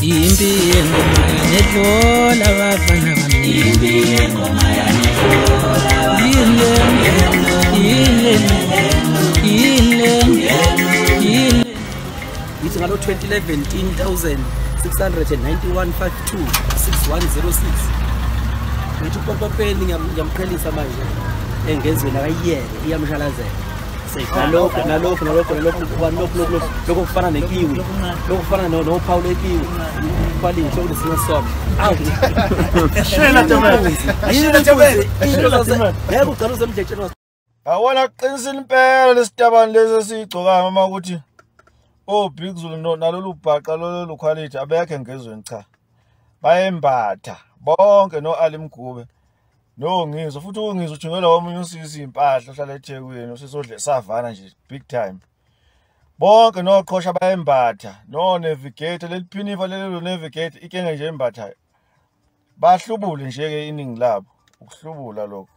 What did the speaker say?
Impi yengoma yanedlola abafana bami. Impi yengoma yanedlola. Yile yile yile yile. Ngithi ngalo 2011 10691 52 6106. Ngithi uPompopeni ngiyamqhelisa manje engezweni akayiyeke iyamshalazela. Nalokho nalokho nalokho nalokho nalokho lokho kufana nekiwi, lokho kufana nophawu lekiwi, quality okulesinye sona. Awu Shela Tebele. Shela Tebele. Ngeke ugcina usemdletsheni. Awona qinisile impela lesitabani lesi esiyigcokayo mama ukuthi oh Big Zulu nalolu bhaqa lolu quality abekho engezweni cha. Bayembatha bonke no Ali Mgube. No ngizwe futhi ungizwe uthungela omunye usisi impahla ohlala eThekwini usisodle savana nje big time. Bonke noqhosha bayembatha no navigator leliphinifa lelo navigator ikinga nje embathayo. Bahlubule nje ke iningi labo ukuhlubula lokho.